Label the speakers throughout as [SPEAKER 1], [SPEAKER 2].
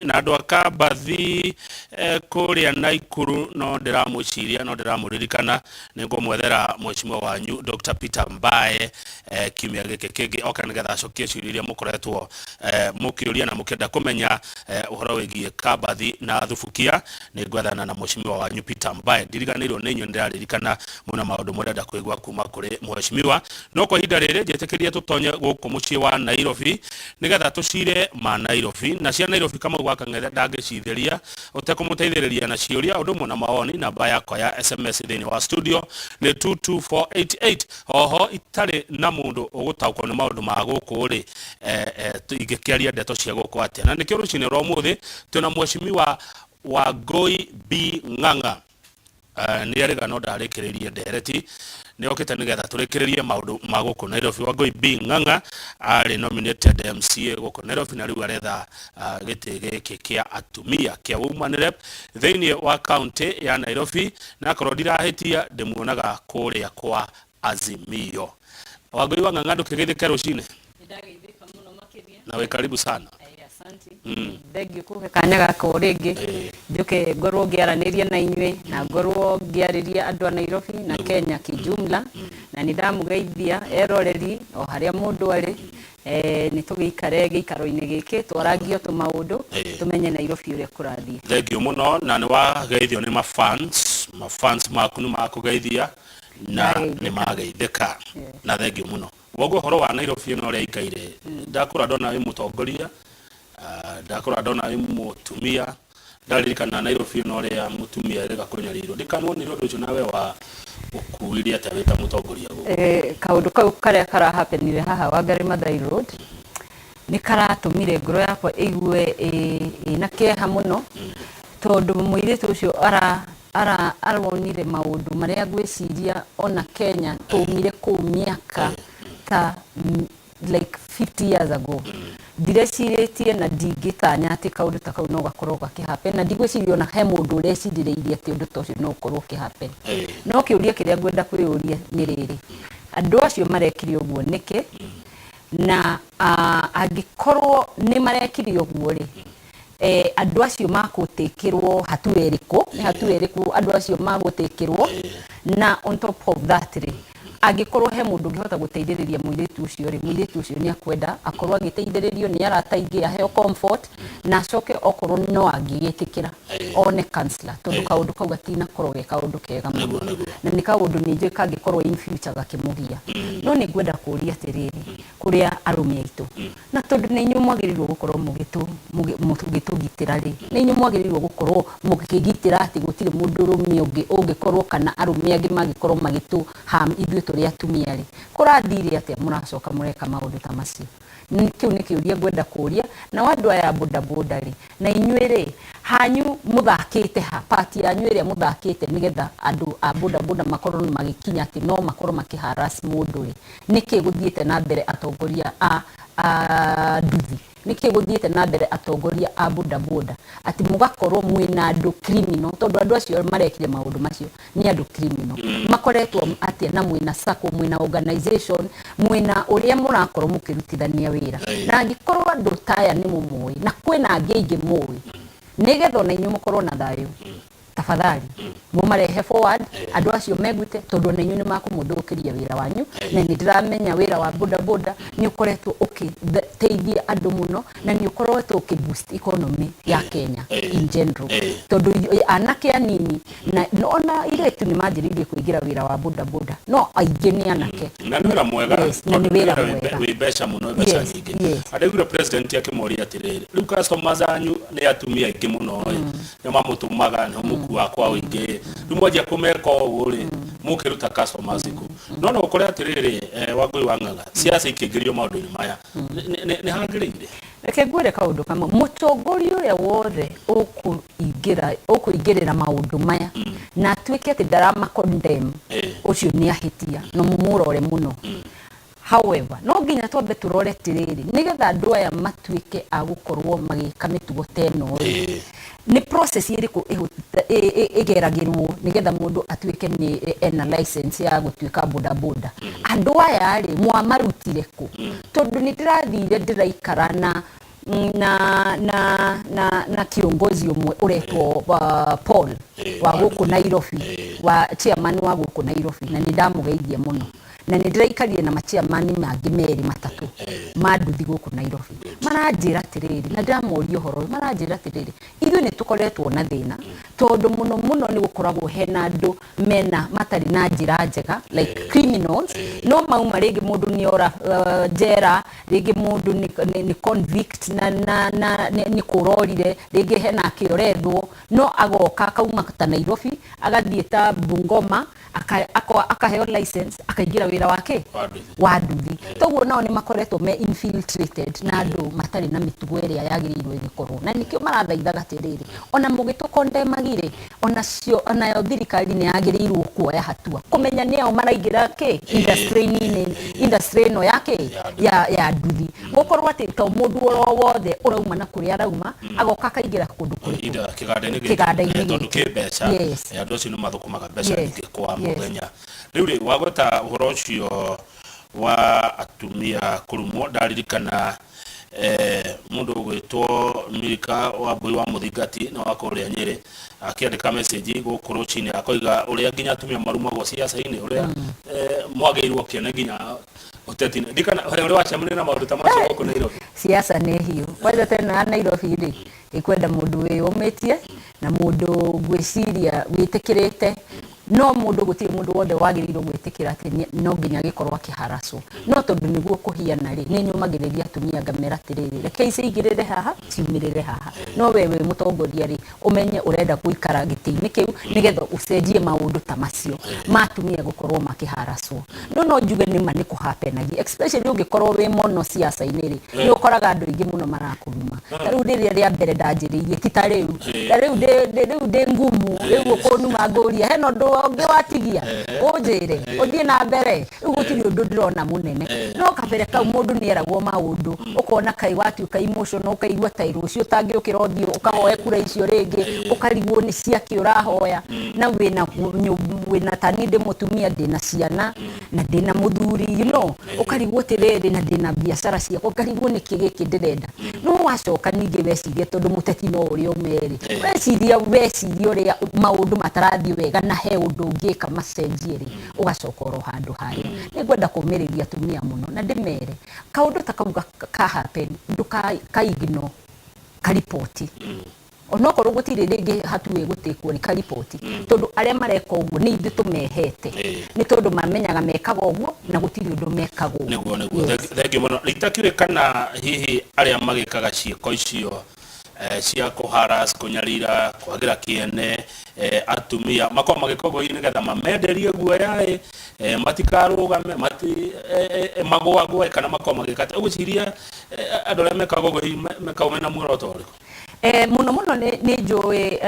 [SPEAKER 1] Na andũ a Kambathi kũrĩa Naikuru no ndĩramwĩciria, no ndĩramũririkana. Nĩ ngũmwethera mheshimiwa wanyu Dr. Peter Mbae kiumia gĩkĩ kĩngĩ oka nĩgetha acokie ciũria iria mũkoretwo mũkĩũria na mũkĩenda kũmenya ũhoro wĩgiĩ Kambathi na Thubukia. Nĩ ngwethana na mheshimiwa wanyu Peter Mbae. Ndiriganĩirwo nĩ inyuĩ, nĩndĩraririkana mwĩna maũndũ mũrenda kũigua kuma kũrĩ mheshimiwa. No kwa ihinda rĩrĩ njĩtĩkĩrie tũtonye gũkũ mũciĩ wa Nairobi nĩgetha tũcire ma Nairobi na cia Nairobi. Kamau wa Kang'ethe ndangĩcithĩria ũtekũmũteithĩrĩria na ciũria ũndũ ũmwe na mawoni. Namba yakwa ya SMS thĩinĩ wa studio nĩ 22488. Oho itarĩ na mũndũ ũgũtaũkwo nĩ maũndũ ma gũkũ rĩ, ingĩkĩaria ndeto cia gũkũ atĩa? Na nĩkĩo rũcinĩ rwa ũmũthĩ twĩna mheshimiwa Wangũi B Ng'ang'a. Nĩ arĩga no ndarĩkĩrĩrie ndereti, nĩ okĩte nĩgetha tũrĩkĩrĩrie maũndũ ma gũkũ Nairobi. Wangũi B Ng'ang'a arĩ nominated MCA gũkũ Nairobi na rĩu aretha gĩtĩ gĩkĩ kĩa atumia kĩa woman rep thĩinĩ wa county ya Nairobi, na akorwo ndirahĩtia ndĩmuonaga kũrĩa kwa Azimio. Wangũi wa Ng'ang'a, ndũkĩgeithĩke rũcinĩ.
[SPEAKER 2] Nĩndageithĩka mũno makĩria.
[SPEAKER 1] Na wĩ karibu sana.
[SPEAKER 2] Ĩĩ, asante. Thengiũ kũhe kanya gaka o rĩngĩ njũke ngorwo ngĩaranĩria na inyuĩ na ngorwo ngĩarĩria andũ a Nairobi na Kenya kijumla, na nĩ ndamũgeithia eroreri o harĩa mũndũ arĩ. Nĩ tũgĩikare gĩikaro-inĩ gĩkĩ twarangio tũmaũndũ tũmenye Nairobi ũrĩa kũrathiĩ.
[SPEAKER 1] Thengiũ mũno, na nĩ wageithio nĩ mafans, mafans maku nĩ makũgeithia na nĩ mageithĩka, na thengiũ mũno. Woguo ũhoro wa Nairobi ĩno ũrĩa ikaire, ndakũra ndona wĩ mũtongoria, ndakũra ndona wĩ mũtumia, ndaririkana Nairobi ĩno ũrĩa mũtumia erĩga kũnyarirwo, ndikanuonire ũndũ ũcio nawe wa ũkuire atĩa wĩ ta mũtongoria gũkũ?
[SPEAKER 2] Kaũndũ kau karĩa karahappenire haha Wangari Maathai Road nĩ karatũmire ngoro yakwa ĩigue ĩna kĩeha mũno, tondũ mũirĩtu ũcio aronire maũndũ marĩa ngwĩciria ona Kenya twaumire kũu mĩaka ta like 50 years ago. Ndirecirĩtie na ndingĩtanya atĩ kaũndũ ta kau no gakorwo gakĩ happen, na ndigwĩciria ona he mũndũ ũrecirĩrĩirie atĩ ũndũ ta ũcio no ũkorwo ũkĩ happen. No kĩũria kĩrĩa ngwenda kwĩyũria nĩ rĩrĩ, andũ acio marekire ũguo nĩkĩ? Na angĩkorwo nĩ marekire ũguo rĩ, andũ acio makũtĩkĩrwo hatua ĩrĩkũ? Nĩ hatua ĩrĩkũ andũ acio magũtĩkĩrwo? Na on top of that rĩ, angĩkorwo he mũndũ ũngĩhota gũteithĩrĩria mũirĩtu ũcio rĩ, mũirĩtu ũcio nĩ akwenda akorwo agĩteithĩrĩrio nĩ arata aingĩ, aheo comfort, na acoke okorwo no angĩgĩtĩkĩra one counselor, tondũ kaũndũ kau gatinakorwo ge kaũndũ kega mũno. Na nĩ kaũndũ nĩ njũĩ kangĩkorwo in future gakĩmũgia. No nĩ ngwenda kũria atĩrĩrĩ, kũrĩa arũme aitũ, na tondũ nĩ inyuĩ mwagĩrĩirwo gũkorwo mũgĩtũgitĩra rĩ, nĩ inyuĩ mwagĩrĩirwo gũkorwo mũkĩgitĩra atĩ gũtirĩ mũndũrũme ũngĩ ũngĩkorwo kana arũme angĩ mangĩkorwo magĩtũ harm ithuĩ tũrĩ atumia rĩ, kũrathire atĩa mũracoka mũreka maũndũ ta macio? Kĩu nĩ kĩũria ngwenda kũria. Nao andũ aya a bodaboda rĩ, na inyuĩ rĩ, hanyu mũthakĩte ha? Part yanyu ĩrĩa mũthakĩte nĩgetha andũ a bodaboda makorwo magĩkinya atĩ no makorwo makĩ harass mũndũ rĩ, nĩkĩ gũthiĩte na mbere atongoria a nduthi? Nĩkĩ gũthiĩte na mbere atongoria a bodaboda atĩ mũgakorwo mwĩna andũ criminal? Tondũ andũ acio marekire maũndũ macio nĩ andũ criminal. Makoretwo atĩa na mwĩna sacco, mwĩna organization, mwĩna ũrĩa mũrakorwo mũkĩrutithania wĩra? Na angĩkorwo andũ ta aya nĩ mũmoĩ na kwĩna angĩ aingĩ mũĩ, nĩgetha ona inyuĩ mũkorwo na thayũ, tafadhali mũmarehe forward andũ acio megwite, tondũ ona inyuĩ nĩ makũmũthũkĩria wĩra wanyu. Na nĩ ndĩramenya wĩra wa bodaboda nĩ ũkoretwo ũkĩteithia andũ mũno na nĩ ũkoretwo ũkĩ boost economy ya Kenya in general, tondũ anake anini na ona airĩtu nĩ manjĩrĩirie kũingĩra wĩra wa bodaboda, no aingĩ nĩ anake.
[SPEAKER 1] Na nĩ wĩra mwega.
[SPEAKER 2] Yes, na nĩ wĩra mwega.
[SPEAKER 1] Wĩ mbeca mũno, mbeca nyingĩ. Andaiguire president akĩmoria atĩrĩrĩ, rĩu customers anyu nĩ atumia aingĩ mũno ĩ, nĩ mamũtũmaga, nĩ mũkuaga kwa ũingĩ, rĩu mwanjia kũmeka ũguo rĩ, mũkĩruta customers kũ? No ũkore atĩrĩrĩ, Wangũi wa Ng'ang'a, siasa ikĩingĩrio maũndũ-inĩ maya nĩ hagĩrĩire?
[SPEAKER 2] Reke ngwĩre kaũndũ kamwe. Mũtongoria ũrĩa wothe ũkũingĩra ũkũingĩrĩra maũndũ maya na atuĩke atĩ ndarama condemn, ũcio nĩ ahĩtia na mũmũrore mũno. However, no nginya twambe tũrore atĩrĩrĩ, nĩgetha andũ aya matuĩke a gũkorwo magĩka mĩtugo ta ĩno rĩ, nĩ process ĩrĩkũ ĩgeragĩrwo nĩgetha mũndũ atuĩke nĩ ena license ya gũtuĩka bodaboda? Andũ aya rĩ, mwamarutire kũ? Tondũ nĩ ndĩrathire ndĩraikara na na kiongozi ũmwe ũretwo Paul wa
[SPEAKER 1] wa
[SPEAKER 2] gũkũ
[SPEAKER 1] nduthi.
[SPEAKER 2] Nairobi, wa chairman wa gũkũ Nairobi, na nĩ ndamũgeithia mũno, na nĩ ndĩraikarire na machairman mangĩ merĩ matatũ ma nduthi gũkũ Nairobi. Maranjĩra atĩrĩrĩ, na ndĩramoria ũhoro ũyũ, maranjĩra atĩrĩrĩ, ithuĩ nĩ tũkoretwo na thĩna tondũ mũno mũno nĩ gũkoragwo hena andũ mena matarĩ na njĩra njega, like criminals, no mauma rĩngĩ mũndũ nĩ ora njera, rĩngĩ mũndũ nĩ convict na nĩ kũrorire, rĩngĩ hena akĩorethwo, no agoka akauma ta Nairobi agathiĩ ta Bungoma, akaheo license, akaingĩra wĩra wake
[SPEAKER 1] Wa nduthi.
[SPEAKER 2] Wa nduthi. Toguo nao nĩ makoretwo me infiltrated na andũ matarĩ na mĩtugo ĩrĩa yagĩrĩirwo ĩgĩkorwo, na nĩkĩo marathaithaga atĩrĩrĩ, ona mũgĩtũkondemagire, onacio onayo thirikari nĩ yagĩrĩirwo kuoya hatua kũmenya nĩao maraingĩra kĩ industry-inĩ, industry ĩno ya kĩ ya nduthi, gũkorwo atĩ to mũndũ oro wothe ũrauma na kũrĩa arauma agoka akaingĩra kũndũ kũrĩkũ.
[SPEAKER 1] Ida kĩganda-inĩ gĩkĩ,
[SPEAKER 2] Kĩganda-inĩ
[SPEAKER 1] tondũ
[SPEAKER 2] gĩkĩ.
[SPEAKER 1] kĩ mbeca. Andũ acio nĩ mathũkũmaga mbeca nyingĩ kwa mũthenya. Rĩu rĩ wagweta ũhoro ũcio wa atumia kũrumwo, ndaririkana mũndũ ũgwĩtwo Milika wa Mbui wa Mũthingati na wa kũrĩa Nyĩrĩ akĩandĩka message gũkũ rũcinĩ, akoiga ũrĩa nginya atumia marumagwo ciaca-inĩ, ũrĩa mwagĩrĩirwo kĩene nginya ũteti-inĩ. Ndikana harĩ ũrĩa wacemania na maũndũ ta macio gũkũ Nairobi?
[SPEAKER 2] Siasa nĩ hiũ kwanza tena ya Nairobi rĩ, ĩkwenda mũndũ wĩyũmĩtie na mũndũ ngwĩciria wĩtĩkĩrĩte, no mũndũ gũtirĩ mũndũ wothe wagĩrĩirwo gwĩtĩkĩra atĩ no nginya agĩkorwo akĩharacwo, no tondũ nĩguo kũhiana rĩ, nĩ nyũmagĩrĩria atumia ngamera atĩrĩrĩ, reke cingĩrĩre haha ciumĩrĩre haha, no we wĩ mũtongoria rĩ, ũmenye ũrenda gũikara gĩtĩ-inĩ kĩu nĩgetha ũcenjie maũndũ ta macio ma atumia gũkorwo makĩharacwo. No njuge nĩma nĩ kũhapenagia, especially ũngĩkorwo wĩ mũno siasa-inĩ rĩ, nĩ ũkoraga andũ aingĩ mũno marakũruma. Ta rĩu rĩrĩa rĩa mbere ndanjĩrĩirie, ti ta rĩu, ta rĩu rĩu ndĩ ngumu, rĩu ũkũnuma ngũria hena ũndũ ũngĩ watigia ũnjĩre ũthiĩ na mbere, rĩu gũtirĩ ũndũ ndĩrona mũnene. No kabere kau mũndũ nĩ eragwo maũndũ, ũkona kaĩ watuĩka emotional, ũkaigua ta rũciũ ũtangĩũkĩra ũthiĩ ũkahoe kura icio rĩngĩ, ũkarigwo nĩ ciakĩ ũrahoya, na wĩna ta niĩ ndĩ mũtumia, ndĩna ciana na ndĩna mũthuri, ũkarigwo atĩrĩrĩ, na ndĩna biacara ciakwa, ũkarigwo nĩkĩ gĩkĩ ndĩrenda. No wacoka ningĩ weciria, tondũ mũteti no ũrĩa ũmerĩ, weciria ũrĩa maũndũ matarathiĩ wega na he ũndũ ũngĩka macenjie rĩ, ũgacoka oro handũ harĩa. Nĩ ngwenda kũmĩrĩria atumia mũno na ndĩmere kaũndũ ta kau ka happen, ndũka ignore, kariboti, onokorwo gũtirĩ rĩngĩ hatua ĩgũtĩkwo, nĩ kariboti, tondũ arĩa mareka ũguo nĩ ithuĩ tũmehete, nĩ tondũ mamenyaga mekaga ũguo na gũtirĩ ũndũ mekagwo.
[SPEAKER 1] Nĩguo.
[SPEAKER 2] Yes.
[SPEAKER 1] Thengiũ mũno. Itakĩũĩ kana hihi arĩa magĩkaga ciĩko icio cia kũharas, kũnyarira, kwagĩra kĩene atumia, makorwo magĩka ũguo hihi nĩgetha mamenderie guoya ĩ matikarũgame, mati magũagũe, kana makorwo magĩka atĩa? Ũgwĩciria andũ arĩa mekaga ũguo hihi mekaga mena muoroto ũrĩkũ?
[SPEAKER 2] Mũno mũno nĩ njũĩ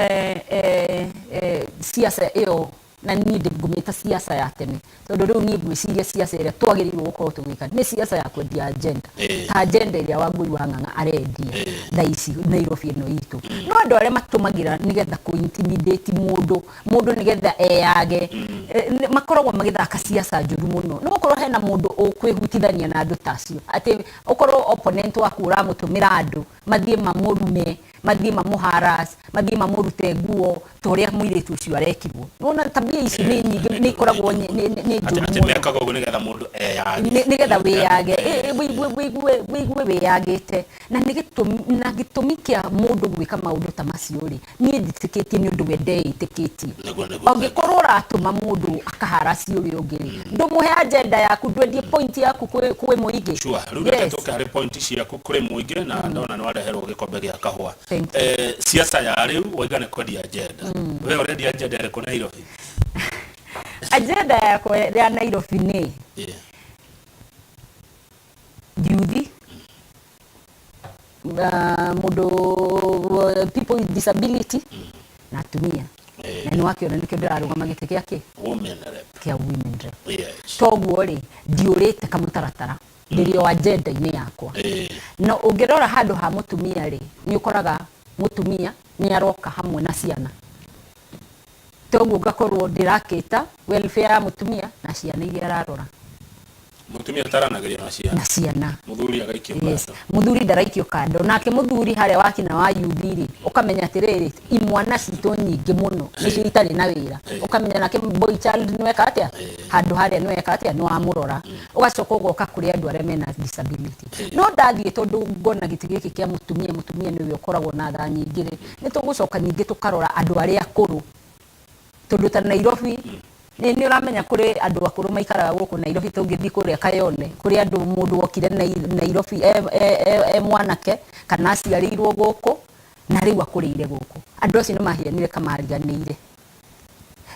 [SPEAKER 2] siasa ĩyo, na niĩ ngũmĩta siasa ya tene, tondũ rĩu niĩ ngwĩciria siasa ĩrĩa twagĩrĩirwo gũkorwo tũgĩka nĩ siasa ya kwendia agenda, ta agenda ĩrĩa Wangũi wa Ng'ang'a arendia thaa ici Nairobi ĩno itũ. No andũ arĩa matũmagĩra nĩgetha kũ intimidate mũndũ nĩgetha eyage, makoragwo magĩthaka siasa njũru mũno. Nĩ gũkorwo hena mũndũ ũkwĩhutithania na andũ ta acio, atĩ ũkorwo opponent waku ũramũtũmĩra andũ mathiĩ mamũrume, mathiĩ mamũharas, mathiĩ mamũrute nguo ta ũrĩa mũirĩtu ũcio arekirwo. Nĩwona tabia ici nĩ nyingĩ, nĩ ikoragwo nĩ
[SPEAKER 1] atĩ
[SPEAKER 2] njũru
[SPEAKER 1] atĩ
[SPEAKER 2] mũno.
[SPEAKER 1] Mekaga ũguo nĩgetha mũndũ eyage.
[SPEAKER 2] Nĩgetha wĩyage, wĩigue wĩyagĩte, na nĩ gĩtũmi, na gĩtũmi kĩa mũndũ gwĩka maũndũ ta macio rĩ, niĩ njĩtĩkĩtie nĩ ũndũ we ndeĩtĩkĩtie.
[SPEAKER 1] Nĩguo nĩguo.
[SPEAKER 2] Ũngĩkorwo ũratũma mũndũ akaharaci ũrĩa ũngĩ rĩ, ndũmũhe agenda yaku, ndwendie point yaku kwĩ mũingĩ.
[SPEAKER 1] Sure. Rĩu reke tũke harĩ point ciaku kũrĩ mũingĩ, na ndona nĩ wareherwo gĩkombe gĩa kahũa.
[SPEAKER 2] Thank you.
[SPEAKER 1] Siasa ya rĩu waiga nĩ kwendia agenda. We ũrendia agenda ĩrĩkũ Nairobi?
[SPEAKER 2] Agenda yakwa ya Nairobi nĩ youth, mũndũ, people with disability na atumia, na nĩ wakĩona nĩkĩo ndĩrarũgama gĩtĩ gĩa kĩ
[SPEAKER 1] Women rep.
[SPEAKER 2] Kĩa women rep. Toguo rĩ, ndiũrĩte kamũtaratara, ndĩrĩ o agenda-inĩ yakwa. No ũngĩrora handũ ha mũtumia rĩ, nĩ ũkoraga mũtumia nĩ aroka hamwe na ciana, toguo ngakorwo ndĩrakĩta welfare ya mũtumia na ciana iria ararora.
[SPEAKER 1] Mutumia taranagĩria na ciana.
[SPEAKER 2] Na ciana.
[SPEAKER 1] Muthuri agaikio kando.
[SPEAKER 2] Muthuri ndaraikio kando. Nake muthuri harĩa wakina wa yuthi rĩ, ũkamenya atĩrĩrĩ, imwana citũ nyingĩ mũno nĩcio itarĩ na wĩra. Ũkamenya nake boy child nĩweka atĩa, handũ harĩa nĩweka atĩa, nĩwamũrora. Ũgacoka ũgoka kũrĩ andũ arĩa mena disability. No ndathiĩ tondũ ngona gĩtĩ gĩkĩ kĩa mũtumia, mũtumia nĩwe ũkoragwo na tha nyingĩ rĩ, nĩ tũgũcoka ningĩ tũkarora andũ arĩa akũrũ. Tondũ ta Nairobi, nĩ ũramenya kũrĩ andũ akũrũ maikaraga gũkũ Nairobi, tũngĩthiĩ kũrĩa Kayole, kũrĩ andũ mũndũ wokire Nairobi e mwanake, kana aciarĩirwo gũkũ, na rĩu akũrĩire gũkũ. Andũ acio nĩ mahianire kamariganĩire.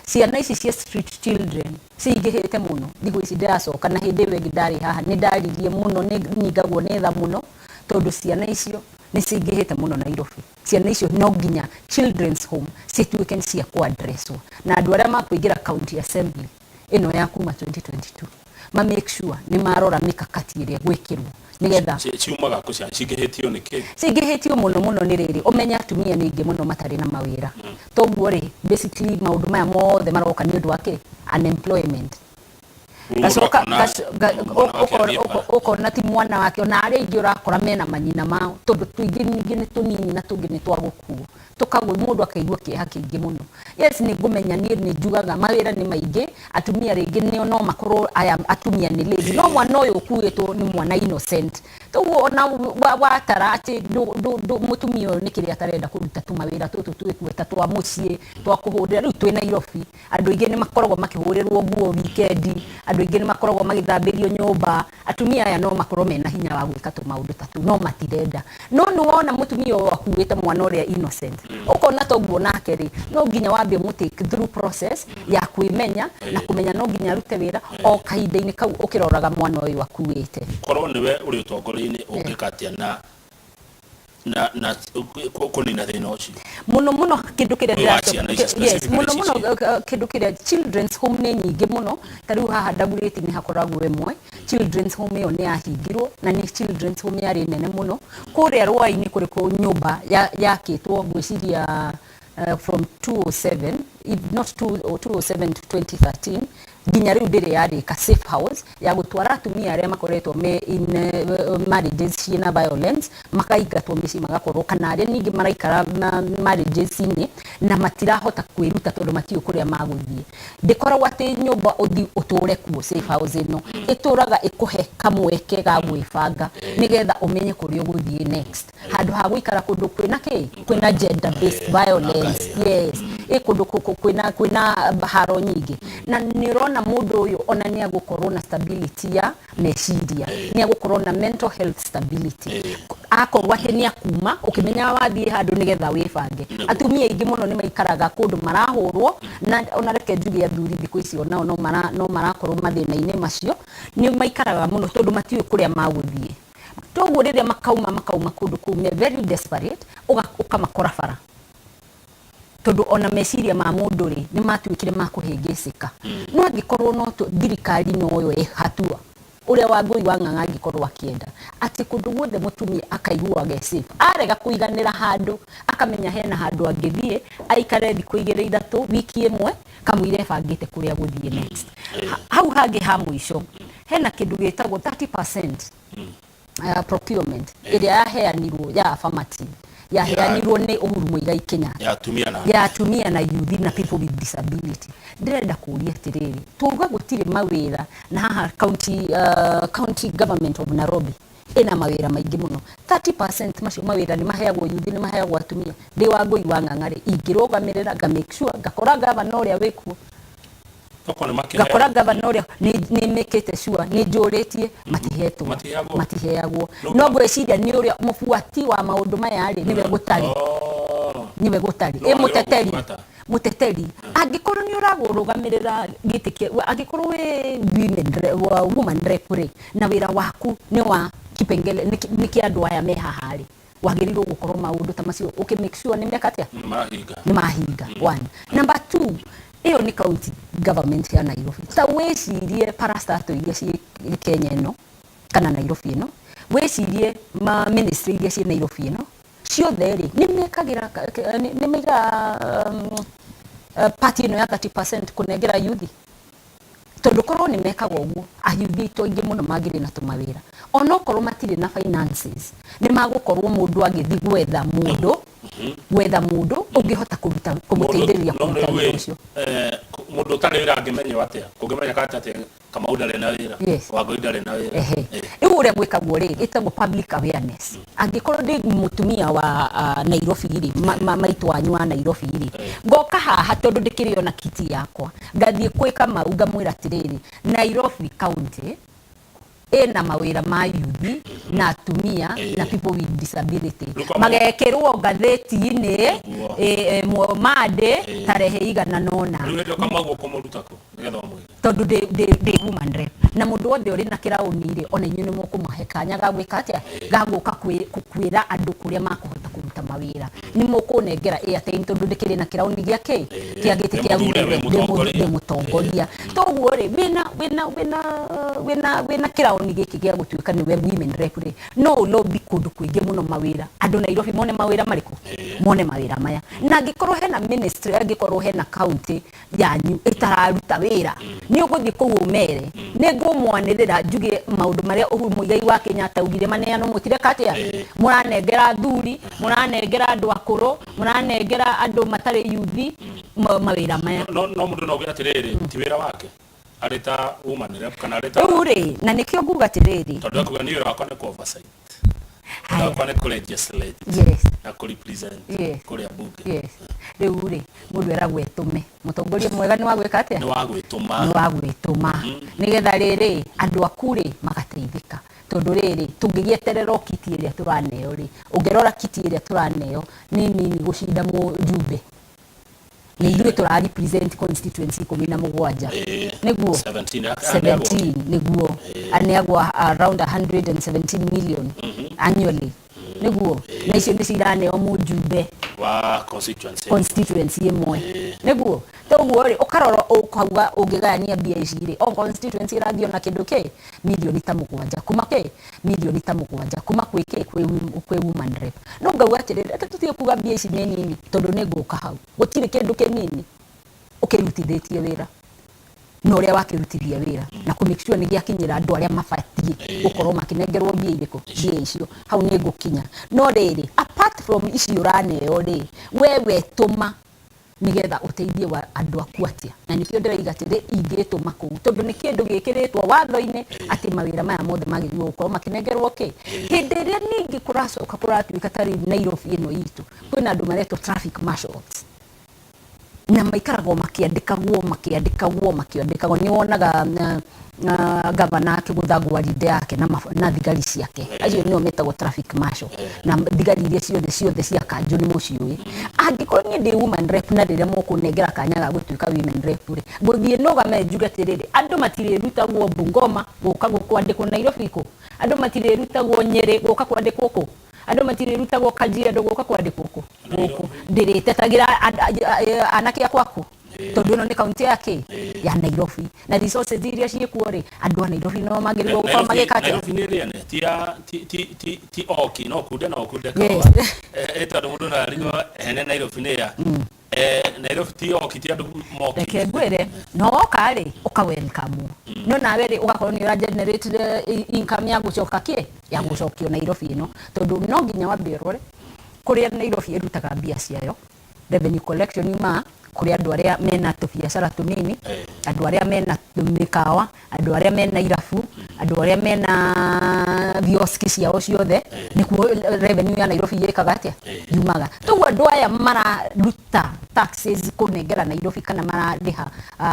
[SPEAKER 2] Ciana ici cia street children cingĩhĩte mũno thikũ ici. Ndĩracoka na hĩndĩ ĩyo ĩngĩ ndarĩ haha nĩ ndaririe mũno, nĩ nyingagwo nĩ tha mũno tondũ ciana icio nĩ cingĩhĩte mũno Nairobi. Ciana icio no nginya children's home cituĩke nĩ cia kũ-addresswo, na andũ arĩa makũingĩra county assembly ĩno ya kuma 2022 ma make sure nĩ marora mikakati ĩrĩa gwĩkĩrwo nĩgetha
[SPEAKER 1] Ciumaga kũ ciana cingĩhĩtio nĩ kĩ?
[SPEAKER 2] Cingĩhĩtio mũno mũno nĩ rĩrĩ, ũmenye atumia nĩ aingĩ mũno matarĩ na mawĩra. Toguo rĩ, basically maũndũ maya mothe maroka nĩ ũndũ wa kĩ? Unemployment. Gacoka ũkona ti mwana wake, ona arĩa aingĩ ũrakora mena manyina mao, tondũ tũingĩ ningĩ nĩ tũnini na tũngĩ nĩ twa gũkuo, tũkagwo mũndũ akaigua kĩeha kĩingĩ mũno. Yes, nĩ ngũmenya niĩ nĩ njugaga mawĩra nĩ maingĩ, atumia rĩngĩ nĩo no makorwo aya atumia nĩ lazy, no mwana ũyũ ũkuĩtwo nĩ mwana innocent. Toguo ona watara atĩ mũtumia ũyũ nĩ kĩrĩa atarenda kũruta tũmawĩra tũtũ twĩkuo ta twa mũciĩ, twa kũhũrĩra. Rĩu twĩ Nairobi, andũ aingĩ nĩ makoragwo makĩhũrĩrwo nguo wikendi, andũ aingĩ nĩ makoragwo magĩthambĩrio nyũmba. Atumia aya no makorwo mena hinya wa gwĩka tũmaũndũ ta tũu, no matirenda. No nĩ wona mũtumia ũyũ akuĩte mwana ũrĩa innocent, ũkona toguo nake rĩ, no nginya wambe ũmũ take through process ya kwĩmenya na kũmenya no nginya arute wĩra o kahinda-inĩ kau ũkĩroraga mwana ũyũ akuĩte.
[SPEAKER 1] Korwo nĩwe ũrĩ ũtongoria-inĩ, ũngĩka atĩa na kũnina thĩna ũcio?
[SPEAKER 2] Mũno mũno kĩndũ kĩrĩa
[SPEAKER 1] Ũyũ wa ciana ici
[SPEAKER 2] yes,
[SPEAKER 1] specifically
[SPEAKER 2] mũno
[SPEAKER 1] ici
[SPEAKER 2] mũno kĩndũ kĩrĩa, children's home nĩ nyingĩ mũno. Ta rĩu haha Dagoretti nĩ hakoragwo ĩmwe children's home, ĩyo nĩ yahingirwo na nĩ children's home yarĩ nene mũno. Kũrĩa Rwai-inĩ kũrĩ kũ nyũmba yakĩtwo ngwĩciria from 207, if not 207 to 2013, nginya rĩu ndĩrĩ yarĩka, safe house ya gũtwara atumia arĩa makoretwo me in marriages ciĩna violence, makaingatwo mĩciĩ, magakorwo kana arĩa ningĩ maraikara na marriages-inĩ na matirahota kwĩruta tondũ matiũĩ kũrĩa magũthiĩ. Ndĩkoragwo atĩ nyũmba ũthi ũtũre kuo. Safe house ĩno ĩtũraga ĩkũhe kamweke ga gwĩbanga nĩgetha ũmenye kũrĩa ũgũthiĩ next, handũ ha gũikara kũndũ kwĩna kĩ, kwĩna gender based violence. Yes, ĩ kũndũ kwĩna haro nyingĩ, na nĩ ũrona mũndũ ũyũ ona nĩ agũkorwo na stability ya meciria, nĩ agũkorwo na mental health stability akorwo atĩ nĩ akuma ũkĩmenyaga wathiĩ handũ nĩgetha wĩbange. Atumia aingĩ mũno nĩ maikaraga kũndũ marahũrwo, na ona reke njuge athuri thikũ ici onao no marakorwo mathĩna-inĩ macio. Nĩ maikaraga mũno tondũ matiũĩ kũrĩa magũthiĩ. Toguo rĩrĩa makauma kũndũ kũu me very desperate, ũkamakora bara, tondũ ona meciria ma mũndũ rĩ, nĩ matuĩkire ma kũhĩngĩcĩka. No angĩkorwo no thirikari noyo ĩ hatua ũrĩa Wangũi wa Ng'ang'a angĩkorwo akĩenda atĩ kũndũ guothe mũtumia akaiguaga e safe, arega kũiganĩra handũ akamenya hena handũ angĩthiĩ aikare thikũ 2 3, wiki ĩmwe, kamũira ebangĩte kũrĩa gũthiĩ next. Hau hangĩ ha mũico, hena kĩndũ gĩtagwo 30% procurement ĩrĩa yaheanirwo ya affirmative, yaheanirwo nĩ Uhuru Muigai Kenyatta.
[SPEAKER 1] Ya atumia na
[SPEAKER 2] Ya atumia na youth na people with disability. Ndĩrenda kũria atĩrĩrĩ, tuga gũtirĩ mawĩra na haha county government of Nairobi ĩna mawĩra maingĩ mũno. 30% macio mawĩra nĩ maheagwo youth, nĩ maheagwo atumia? Ndĩ Wangũi wa Ng'ang'a rĩ, ingĩrũgamĩrĩra nga make sure ngakora gavana ũrĩa wĩkuo
[SPEAKER 1] Toko nĩ makĩheo.
[SPEAKER 2] Ngakora gavana ũrĩa nĩ mĩkĩte sure nĩ njũrĩtie matihetwo.
[SPEAKER 1] Matiheagwo.
[SPEAKER 2] Matiheagwo. No ngwĩciria nĩ ũrĩa mũbuati wa maũndũ maya rĩ, nĩwe gũtarĩ nĩwe gũtarĩ
[SPEAKER 1] No
[SPEAKER 2] ĩ
[SPEAKER 1] wagĩrĩirwo
[SPEAKER 2] mũteteri.
[SPEAKER 1] gũbuata.
[SPEAKER 2] Mũteteri, angĩkorwo nĩ ũragũrũgamĩrĩra gĩtĩ kĩa, angĩkorwo wĩ woman rep rĩ, na wĩra waku nĩ wa kipengele nĩ kĩa andũ aya me haha rĩ, wagĩrĩirwo gũkorwo maũndũ ta macio ũkĩ make sure nĩ meka atĩa.
[SPEAKER 1] Nĩ marahinga.
[SPEAKER 2] Nĩ mahinga. One, number two, ĩyo nĩ county government ya Nairobi. Ta wĩcirie parastatal iria ciĩ Kenya ĩno kana Nairobi ĩno, wĩcirie ma ministry iria ciĩ Nairobi ĩno ciothe rĩ, nĩ mekagĩra nĩ maigaga part ĩno ya 30% kũnengera youth. Tondũ korwo nĩ mekaga ũguo, ayuthi aitũ aingĩ mũno mangĩrĩ na tũmawĩra, onokorwo matirĩ na finances, nĩ magũkorwo mũndũ agĩthiĩ gwetha mũndũ, gwetha mũndũ ũngĩhota kũruta, kũmũteithĩrĩria
[SPEAKER 1] No
[SPEAKER 2] kũruta
[SPEAKER 1] rĩu
[SPEAKER 2] wĩra
[SPEAKER 1] ĩ,
[SPEAKER 2] ũcio.
[SPEAKER 1] Mũndũ ũtarĩ wĩra angĩmenywo atĩa? Kũngĩmenyeka atĩa atĩ Kamau ndarĩ na wĩra?
[SPEAKER 2] Yes.
[SPEAKER 1] Wangũi ndarĩ na wĩra?
[SPEAKER 2] Ehe. Rĩu ũrĩa gwĩkagwo rĩ, ĩtagwo public awareness. Angĩkorwo ndĩ mũtumia wa Nairobi rĩ, maitũ wanyu wa Nairobi rĩ, ngoka haha tondũ ndĩkĩrĩ ona kiti yakwa, ngathiĩ kwĩ Kamau ngamwĩra atĩrĩrĩ, Nairobi County ĩna mawĩra ma yuthi na atumia na people with disability.
[SPEAKER 1] Rĩu Kamau-
[SPEAKER 2] Magekĩrwo ngathĩti-inĩ.
[SPEAKER 1] Nĩguo.
[SPEAKER 2] Monday tarehe igana nona.
[SPEAKER 1] Rĩu hĩndĩ ĩyo Kamau ũkũmũruta kũ nĩgetha ũmwĩre?
[SPEAKER 2] Tondũ ndĩ woman rep, na mũndũ wothe ũrĩ na kĩraũni rĩ, ona inyuĩ nĩ mũkũmahe kanya ga gwĩka atĩa, ga gũka kwĩra andũ kũrĩa makũhota kũruta mawĩra. Nĩ mũkũnengera airtime tondũ ndĩkĩrĩ na kĩraũni gĩa kĩ, kĩa gĩtĩ
[SPEAKER 1] Wĩ
[SPEAKER 2] kĩa
[SPEAKER 1] mũthure,
[SPEAKER 2] women
[SPEAKER 1] wĩ
[SPEAKER 2] rep,
[SPEAKER 1] mũtongoria.
[SPEAKER 2] ndĩ mũtongoria. Toguo rĩ, wĩna kĩraũni gĩkĩ gĩa gũtuĩka nĩwe women rep rĩ, no ũlobby kũndũ kũingĩ mũno mawĩra, andũ Nairobi mone mawĩra marĩkũ, mone mawĩra maya. Na angĩkorwo hena ministry, angĩkorwo hena county yanyu ĩtararuta wĩra, nĩ ũgũthiĩ kũu ũmere, nĩ ngũmwanĩrĩra njuge maũndũ marĩa Uhuru Muigai wa Kenyatta augire maneanwo, mũtireka atĩa, mũranengera athuri, mũranengera andũ akũrũ, mũranengera andũ matarĩ yuthi mawĩra maya.
[SPEAKER 1] No mũndũ no auge atĩrĩrĩ, ti wĩra wake arĩ ta woman rep kana arĩ ta
[SPEAKER 2] Rĩu rĩ, na nĩkĩo nguga atĩrĩrĩ,
[SPEAKER 1] tondũ akuga niĩ wĩra wakwa nĩ kũ oversight, wĩra
[SPEAKER 2] Haya.
[SPEAKER 1] wakwa nĩ kũ legislate na kũ represent kũrĩa bunge.
[SPEAKER 2] Yes. Rĩu rĩ, mũndũ eragwo etũme. Mũtongoria mwega nĩ wa gwĩka atĩa?
[SPEAKER 1] Nĩ wa gwĩtũma.
[SPEAKER 2] Nĩ wa gwĩtũma, nĩgetha rĩrĩ andũ aku rĩ magateithĩka. Tondũ rĩrĩ, tũngĩgĩeterera o kiti ĩrĩa tũraneo rĩ, ũngĩrora kiti ĩrĩa tũraneo nĩ nini gũcinda mũjumbe, nĩ ithuĩ tũra represent constituency 17. Nĩguo.
[SPEAKER 1] 17 aneagwo.
[SPEAKER 2] 17 nĩguo aneagwo around 117 million annually, nĩguo, na icio nĩcio iraneo mũjumbe
[SPEAKER 1] wa constituency.
[SPEAKER 2] Constituency ĩmwe, nĩguo. Toguo rĩ, ũkarora ũkauga ũngĩgayania mbia ici rĩ, o constituency ĩrathiĩ ona kĩndũ kĩ milioni ta 7 kuma kĩ, milioni ta 7 kuma kwĩ kĩ, kwĩ woman rep. No ngauga atĩrĩrĩ, reke tũtige kuga mbia ici nĩ nini, tondũ nĩ ngũka hau, gũtirĩ kĩndũ kĩnini ũkĩrutithĩtie wĩra na ũrĩa wakĩrutithia wĩra na kũ make sure nĩ gĩakinyĩra andũ arĩa mabatiĩ gũkorwo makĩnengerwo mbia irĩkũ, mbia icio. Hau nĩ ngũkinya. No rĩrĩ, apart from icio ũraneo rĩ, we wetũma nĩgetha ũteithie wa andũ aku atĩa? Na nĩkĩo ndĩraiga atĩrĩ, ingĩtũma kũu, tondũ nĩ kĩndũ gĩkĩrĩtwo watho-inĩ atĩ mawĩra maya mothe magĩrĩirwo gũkorwo makĩnengerwo kĩ. Hĩndĩ ĩrĩa ningĩ kũracoka kũratuĩka ta rĩu Nairobi ĩno itũ kwĩna andũ maretwo traffic marshals, na maikaragwo makĩandĩkagwo, makĩandĩkagwo, makĩandĩkagwo. Nĩ wonaga gavana akĩgũtha gwarinde yake na thigari ciake, acio nĩo metagwo traffic marshal, na thigari iria ciothe ciothe cia kanjũ nĩ mũciũĩ. Angĩkorwo niĩ ndĩ woman rep, na rĩrĩa mũkũnengera kanya ga gũtuĩka women rep rĩ, ngũthiĩ nũgame njuge atĩrĩrĩ, andũ matirĩrutagwo Bungoma gũka kwandĩkwo Nairobi kũ, andũ matirĩrutagwo Nyĩrĩ gũka kwandĩkwo kũ, andũ matirĩrutagwo Kajiado gũka kwandĩkwo kũ. Gũkũ ndĩrĩtetagĩra anake akwa kũ, tondũ ĩno nĩ kaunti ya kĩ, ya Nairobi, na resources iria ciĩkuo rĩ, andũ a Nairobi no magĩrĩirwo gũkorwo magĩka atĩa?
[SPEAKER 1] Nairobi nĩ ĩrĩa ti ya ti ti ti ti oki no kunde no kunde.
[SPEAKER 2] Yes.
[SPEAKER 1] Kawa tondũ mũndũ no arigwo ene Nairobi nĩ ya Nairobi ti oki, ti andũ moki.
[SPEAKER 2] Reke ngwĩre, no woka rĩ, ũka welcome, no nawe rĩ, ũgakorwo nĩ ũra generate income ya gũcoka kĩ, ya gũcokio Nairobi ĩno, tondũ no nginya wambe ũrore kũrĩa Nairobi ĩrutaga mbia ciayo. Revenue collection yumaga kũrĩ andũ arĩa mena tũbiacara tũnini, andũ arĩa mena mĩkawa, andũ arĩa mena irabu, andũ arĩa mena bioski ciao ciothe, nĩkuo revenue ya Nairobi ĩkaga atĩa, yumaga. Toguo andũ aya mararuta taxes kũnengera Nairobi kana mararĩha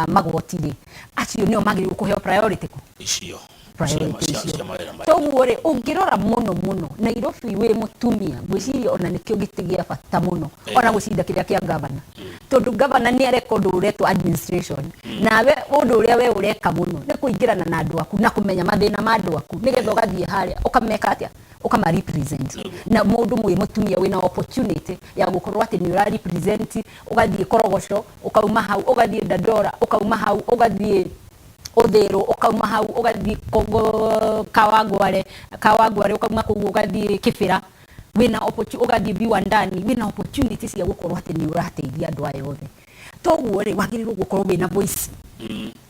[SPEAKER 2] magoti rĩ, acio nĩo magĩrĩirwo kũheo priority kũ
[SPEAKER 1] icio
[SPEAKER 2] priority
[SPEAKER 1] cia
[SPEAKER 2] icio.
[SPEAKER 1] Cia mawĩra maya.
[SPEAKER 2] Toguo rĩ, ũngĩrora mũno mũno Nairobi wĩ mũtumia, ngwĩciria ona nĩkĩo gĩtĩ gĩa bata mũno ona gũcinda kĩrĩa kĩa gavana, tondũ gavana nĩ areka ũndũ ũretwo administration, nawe ũndũ ũrĩa we ũreka mũno nĩ kũingĩrana na andũ aku na kũmenya mathĩna ma andũ aku, nĩgetha ũgathiĩ harĩa ũkameka atĩa, ũkama represent. Na mũndũ mwĩ mũtumia wĩna opportunity ya gũkorwo atĩ nĩ ũra represent, ũgathiĩ Korogoco, ũkauma hau ũgathiĩ Dandora, ũkauma hau ũgathiĩ Ũthĩrũ, ũkauma hau ũgathiĩ Kawangware, Kawangware ũkauma kũu ũgathiĩ Kĩbĩra, wĩna ũgathiĩ Viwandani, wĩna opportunity cia gũkorwo atĩ nĩ ũrateithia andũ aya othe. Toguo rĩ, wagĩrĩirwo gũkorwo wĩna voice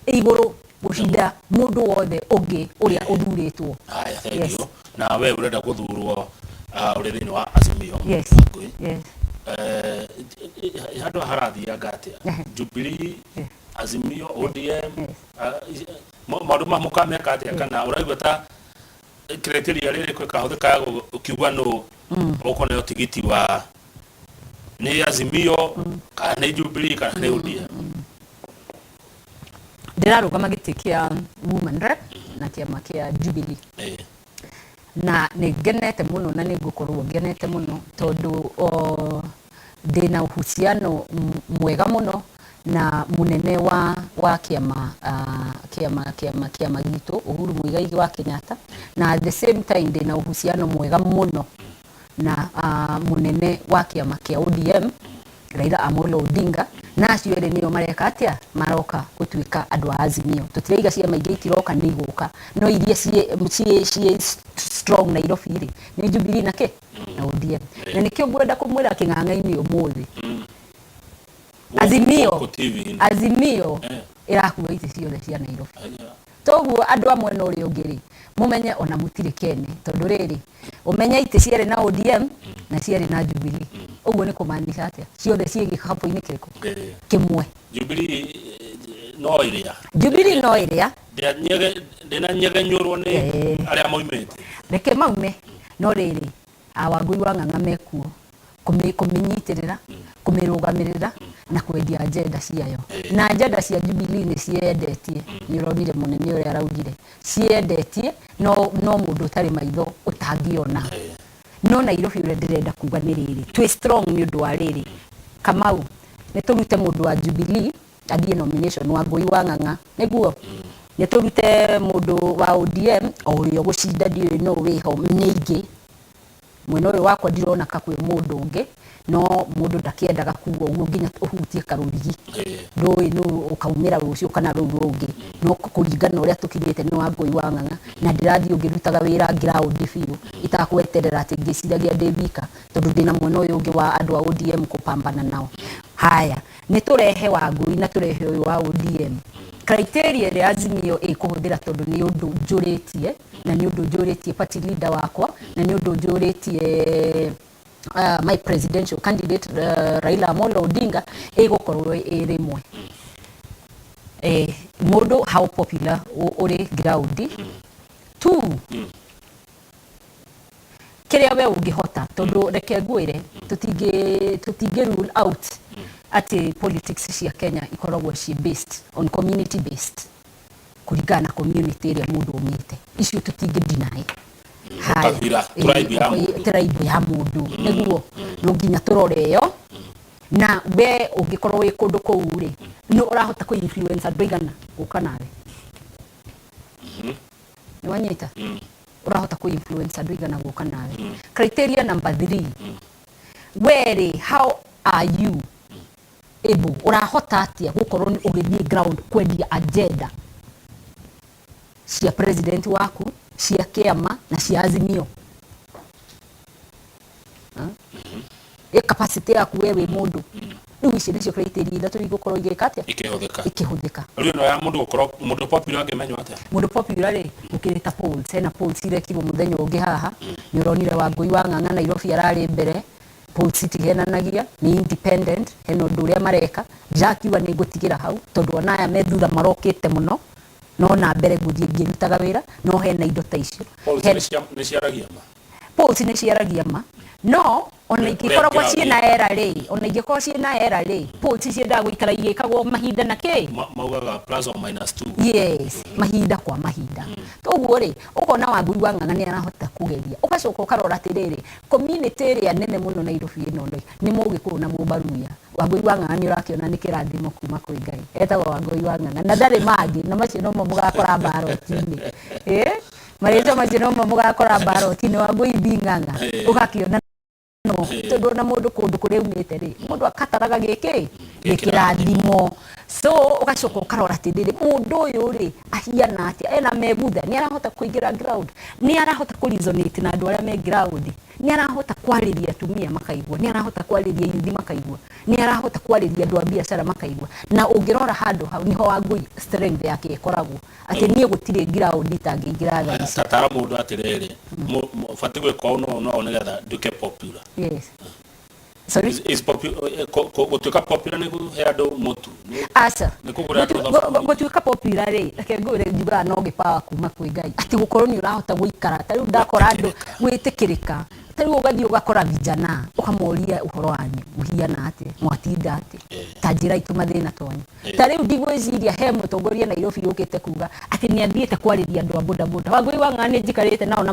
[SPEAKER 2] igũrũ. Gũcinda mũndũ wothe ũngĩ ũrĩa ũthurĩtwo.
[SPEAKER 1] Haya, thank
[SPEAKER 2] Yes.
[SPEAKER 1] you. Na we ũrenda gũthurwo ũrĩ thĩinĩ wa Azimio.
[SPEAKER 2] Yes.
[SPEAKER 1] Ngũĩ.
[SPEAKER 2] Yes.
[SPEAKER 1] Handũ haha harathianga atĩa? Jubilee, Azimio, ODM, maũndũ ma mũkameka atĩa, kana ũraigua ta criteria rĩrĩ ĩkahũthĩka ya ũkiuga nũ ũkũneo tigiti wa nĩ Azimio kana nĩ Jubilee kana nĩ ODM?
[SPEAKER 2] Ndĩrarũgama gĩtĩ kĩa woman rep na kĩama kĩa Jubilee. Na nĩ ngenete mũno na nĩ ngũkorwo ngenete mũno tondũ o, ndĩna uhusiano mwega mũno na mũnene wa kĩama kĩama gitũ, Uhuru Muigai wa Kenyatta, na at the same time ndĩna uhusiano mwega mũno na mũnene wa kĩama kĩa ODM, Raila Amolo Odinga, na acio erĩ nĩo mareka atĩa, maroka gũtuĩka andũ a Azimio. Tũtiraiga ciama ingĩ itiroka, nĩ igũka, no iria ciĩ strong Nairobi rĩ, nĩ Jubilee na kĩ na ODM. Na nĩkĩo ngwenda kũmwĩra kĩng'ang'a-inĩ ũmũthĩ, Azimio.
[SPEAKER 1] Gũkũ TV-inĩ.
[SPEAKER 2] Azimio ĩrakua itĩ ciothe cia Nairobi.
[SPEAKER 1] Aya.
[SPEAKER 2] Toguo andũ a mwena ũrĩa ũngĩ rĩ, mũmenye ona mũtirĩ kene, tondũ rĩrĩ, ũmenye itĩ ciarĩ na ODM na ciarĩ na Jubilee. Ũguo nĩ kũmaanisha atĩa? Ciothe ciĩ gĩkabũ-inĩ kĩrĩkũ? Kĩmwe.
[SPEAKER 1] Jubilee no ĩrĩa.
[SPEAKER 2] Jubilee no ĩrĩa.
[SPEAKER 1] Ndĩnanyegenyũrwo nĩ arĩa maumĩte.
[SPEAKER 2] Reke maume, no rĩrĩ, Wangũi wa Ng'ang'a mekuo kũmĩnyitĩrĩra, kũmĩrũgamĩrĩra na kwendia agenda ciayo. Na agenda cia Jubilee nĩ ciendetie, nĩ ũronire mũnene ũrĩa araugire, ciendetie no mũndũ ũtarĩ maitho ũtangĩona. No Nairobi ũrĩa ndĩrenda kuga nĩ rĩrĩ, twĩ strong nĩ ũndũ wa rĩrĩ, Kamau, nĩ tũrute mũndũ wa Jubilee athiĩ nomination, Wangũi wa Ng'ang'a, nĩguo? Nĩ tũrute mũndũ wa ODM o ũrĩa ũgũcinda, ndiũĩ nũ wĩho, nĩ aingĩ. Mwena ũyũ wakwa ndirona ka kwĩ mũndũ ũngĩ, no mũndũ ndakĩendaga kuga ũguo nginya ũhutie karũrigi. Ndũĩ nũ ũkaumĩra rũciũ kana rũu rũngĩ, no kũringana na ũrĩa tũkinyĩte nĩ Wangũi wa Ng'ang'a, na ndĩrathiĩ ngĩrutaga wĩra ground biũ, itakweterera atĩ ngĩciragia ndĩ wika, tondũ ndĩna mwena ũyũ ũngĩ wa andũ a ODM kũpambana nao. Haya, nĩ tũrehe Wangũi na tũrehe ũyũ wa ODM. Criteria ĩrĩa Azimio ĩkũhũthĩra, tondũ nĩ ũndũ njũrĩtie, na nĩ ũndũ njũrĩtie party leader wakwa, na nĩ ũndũ njũrĩtie my presidential candidate, Raila Amolo Odinga, ĩgũkorwo ĩ rĩmwe. Mũndũ how popular ũrĩ ground. Two, kĩrĩa we ũngĩhota, tondũ reke ngwĩre, tũtingĩ rule out atĩ politics cia Kenya ikoragwo ciĩ based on community based, kũringana na community ĩrĩa mũndũ aumĩte. Icio tũtingĩ deny. Haya.
[SPEAKER 1] Kabira, tribe ya mũndũ.
[SPEAKER 2] Tribe ya mũndũ, nĩguo no nginya tũrore ĩyo. Na we ũngĩkorwo wĩ kũndũ kũu rĩ, nĩ ũrahota kũ influence andũ aigana gũka nawe? Nĩ wanyita? Ũrahota kũ influence andũ aigana gũka nawe? Criteria number 3, we rĩ, how are you able, ũrahota atĩa gũkorwo nĩ ũgĩthiĩ ground kwendia agenda cia president waku, cia kĩama na cia Azimio? Ĩ capacity yaku we wĩ mũndũ? Rĩu icio nĩcio criteria ithatũ igũkorwo igĩka atĩa?
[SPEAKER 1] Ikĩhũthĩka.
[SPEAKER 2] Ikĩhũthĩka.
[SPEAKER 1] Rĩu ĩno ya mũndũ gũkorwo mũndũ popular angĩmenywo atĩa?
[SPEAKER 2] Mũndũ popular rĩ, gũkĩrĩ ta polls, hena polls irekirwo mũthenya ũngĩ haha, nĩ ũronire Wangũi wa Ng'ang'a Nairobi ararĩ mbere. Polls itihenanagia, nĩ independent, hena ũndũ ũrĩa mareka. Ndirakiuga nĩ ngũtigĩra hau, tondũ ona aya me thutha marokĩte mũno, no na mbere ngũthiĩ ngĩrutaga wĩra, no hena indo ta icio.
[SPEAKER 1] Polls nĩ ciaragia ma?
[SPEAKER 2] Polls nĩ ciaragia ma, no ona
[SPEAKER 1] Ũrĩa
[SPEAKER 2] ingĩkoragwo
[SPEAKER 1] ũngĩraria.
[SPEAKER 2] ciĩna era rĩ, ona ingĩkorwo ciĩna era rĩ, polls ciendaga gũikara igĩkagwo mahinda na kĩ?
[SPEAKER 1] Maugaga plus or minus 2.
[SPEAKER 2] Yes, mahinda kwa mahinda. Toguo rĩ, ũkona Wangũi wa Ng'ang'a nĩ arahota kũgeria. Ũgacoka ũkarora atĩrĩrĩ, community ĩrĩa nene mũno Nairobi ĩno rĩ, nĩ Mũgĩkũyũ na Mũmbaruya. Wangũi wa Ng'ang'a nĩ ũrakĩona nĩ kĩrathimo kuma kwĩ Ngai. Etagwo Wangũi wa Ng'ang'a na ndarĩ mangĩ, na macio nomo mũgakora mbaroti-inĩ. Marĩtwa macio nomo mũgakora mbaroti-inĩ, Wangũi B Ng'ang'a. Ũgakĩona no tondũ ona mũndũ kũndũ kũrĩa aumĩte rĩ, mũndũ akataraga gĩkĩ gĩkĩrathimo. So ũgacoka ũkarora atĩrĩrĩ, mũndũ ũyũ rĩ, ahiana atĩa, ena megutha, nĩ arahota kũingĩra ground, nĩ arahota kũ resonate na andũ arĩa me ground, nĩ arahota kwarĩria atumia makaigua, nĩ arahota kwarĩria yuthi makaigua, nĩ arahota kwarĩria andũ a biacara makaigua. Na ũngĩrora handũ hau nĩho Wangũi strength yake ĩkoragwo, atĩ niĩ gũtirĩ ground itangĩingĩra thaa ici.
[SPEAKER 1] Tatara mũndũ atĩrĩrĩ, batiĩ gwĩka ũũ na ũũ na ũũ nĩgetha nduĩke popular.
[SPEAKER 2] Yes, sorry?
[SPEAKER 1] Is gũtuĩka popular nĩ kũhe andũ mũtu?
[SPEAKER 2] Aca.
[SPEAKER 1] Nĩ kũgũra andũ thabuni?
[SPEAKER 2] Gũtuĩka popular rĩ, reke ngwĩre, njugaga no gĩpawa kuma kwĩ Ngai, atĩ gũkorwo nĩ ũrahota gũikara. Ta rĩu ndakora andũ gwĩtĩkĩrĩka, ta rĩu ũgathiĩ ũgakora vijana, ũkamoria ũhoro wanyu, mũhiana atĩa, mwatinda atĩa, ta njĩra itũ mathĩna twanyu. Ta rĩu ndigwĩciria he mũtongoria Nairobi ũkĩte kuga atĩ nĩ athiĩte kwarĩria andũ a bodaboda. Wangũi wa Ng'ang'a nĩ njikarĩte nao na